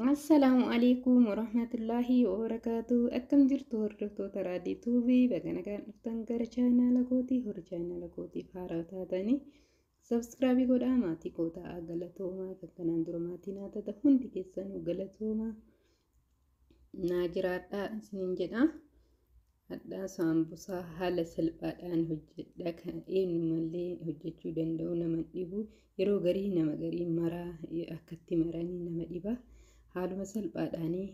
Assalaamu alaikum warahmatullaahi wabarakaatu. Akkam jirtu hordoftoota Raadii Tuubii? Baga nagaan dhuftan gara chaanaala kootii. Hora chaanaala kootiif haaraa taatanii sabskraabii godhaa, maatii koo ta'aa. Galatoomaa. Kan kanaan dura maatii naa taatan hundi keessanuu galatoomaa, naa jiraadhaa isiniin jedha. Hadhaa saambusaa haala salphaadhaan hojjedha, kan eenyumallee hojjechuu danda'u, nama dhibu. Yeroo garii nama garii maraa akkatti maranii nama dhiba. Haaluma salphaadhaanii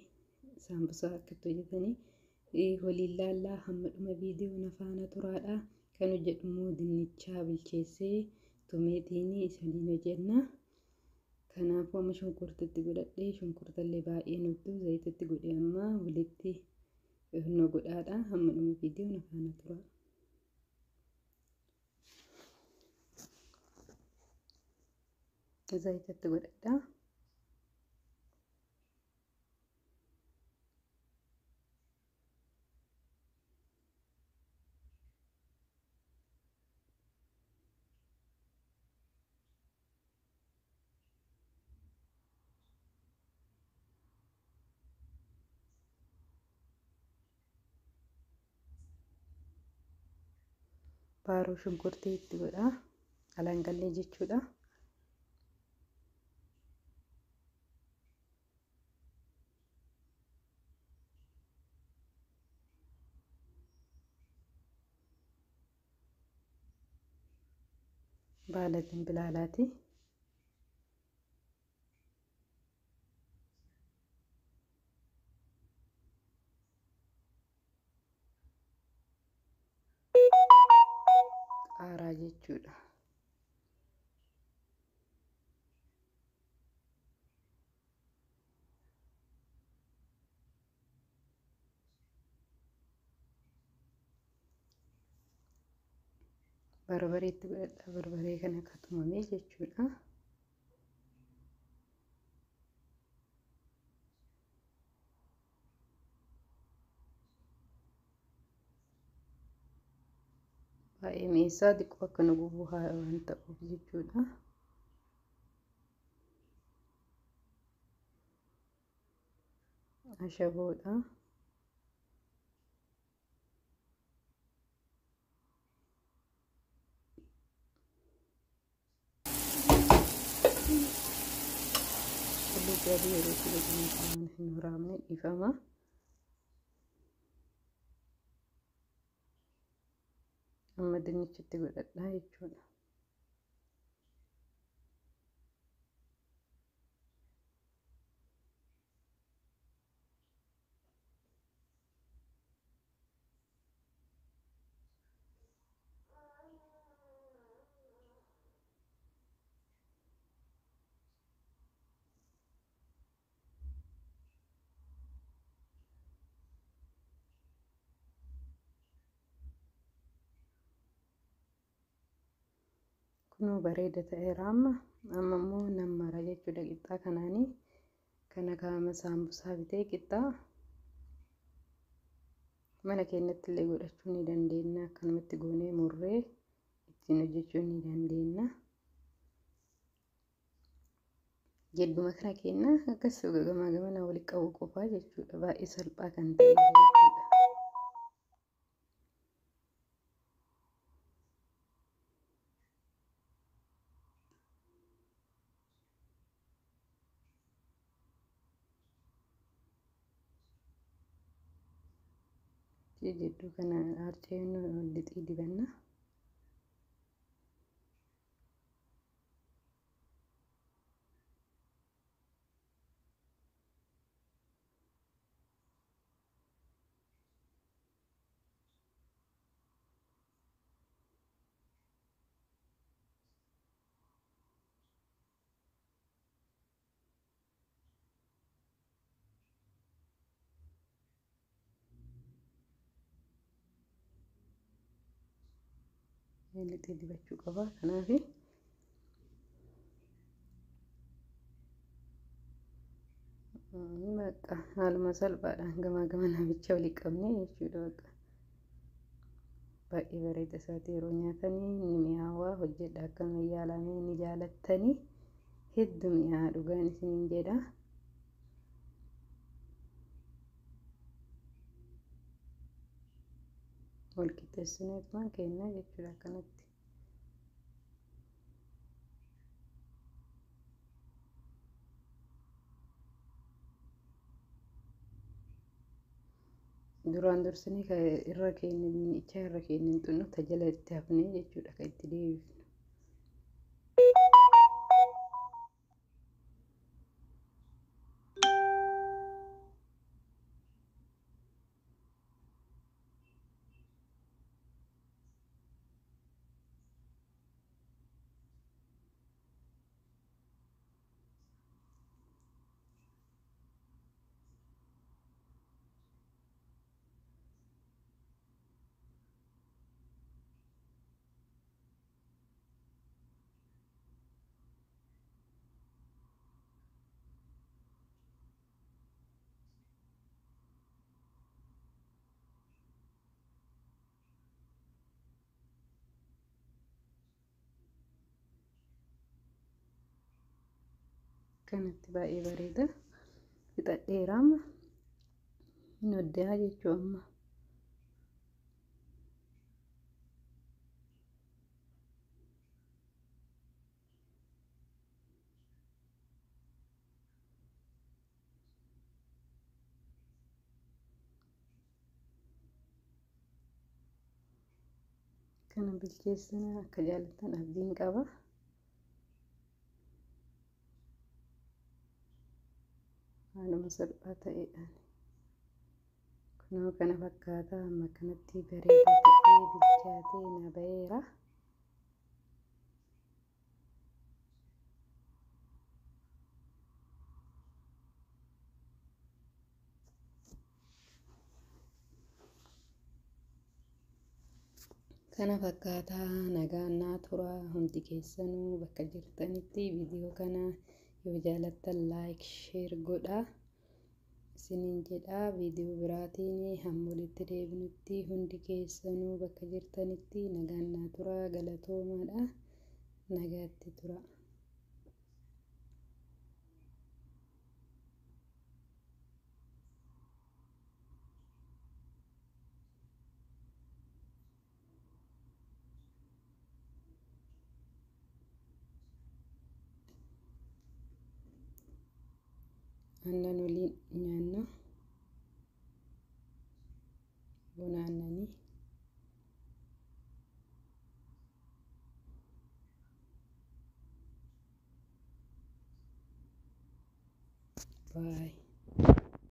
saambusaa akkatti hojjetanii waliin laallaa, hamma dhuma viidiyoo na faana turaadha. Kan hojjedhu immoo dinnichaa bilcheessee tumeetiin isaniin hojjenna. Kanaafuu amma shunkurtitti godhadhee, shunkurtallee baay'ee nuttu zayititti godhe, amma walitti nu godhaadha. Hamma dhuma viidiyoo na faana turaa. Zayitatti godhadha. Baaroo shunkurtii itti godha, alangallee jechuudha. Baala dimbilaalaati. Qaaraa jechuudha. Barbareetti godhadha, barbaree kana akka tumamee jechuudha. Baay'ee mi'eessaa, xiqqoo akka nu gubu waan ta'uuf jechuudha. Ashaboodha. Qullubbii adii yeroo itti godhamu hin waraabne, dhiifama. Amma dinnichitti godhadha jechuudha. Kunoo bareeda ta'eera amma. Amma immoo nan mara jechuudha qixxaa kanaanii. Kana kaama saambusaa bitee qixxaa mana keenyatti illee godhachuu ni dandeenya. Akkanumatti goonee murree ittiin hojjechuu ni dandeenya. Jedduma kana keenya akkas gamaa gamana walitti qabu qofaa jechuudha. Baay'ee salphaa kan ta'e jechuudha. Jidduu kana harcee lixii dibanna. Lixii dibachuu qaba, kanaaf bakka haaluma salphaadhaan gamaa gamana bicha walii qabne jechuudha. Bakka baay'ee bareeda isaati, yeroo nyaatanii ni mi'aawaa. Hojjedha, akkama yaalamee ni jaalattanii, hedduu mi'aa, dhugaan isiniin jedha. Wal qixxeessineetumaan kennaa jechuudha akkanatti. Duraan dursinee kan irra keenya dinnichaa irra keenya hin xunnu ta jala itti hafnee jechuudha kan itti deebifnu. Kanatti baay'ee bareeda. Fixadheera amma. Hin hoddaa jechuu amma. Kana bilcheessina akka jaallattan abdiin qaba. Haaluma salphaa ta'eedhaan. Kunoo kana fakkaata amma kanatti bareedaa ta'ee bilchaatee na ba'eera. Kana fakkaataa nagaan naa tura hundi keessanuu bakka jirtanitti viidiyoo kana yoo jaalattan like share godhaa isiniin jedha. Viidiyoo biraatiin hamma walitti deebinutti hundi keessanuu bakka jirtanitti nagaan naa tura galatoomaadha. Nagaatti tura. Aannan waliin nyaanna. Buna aannanii. Baay.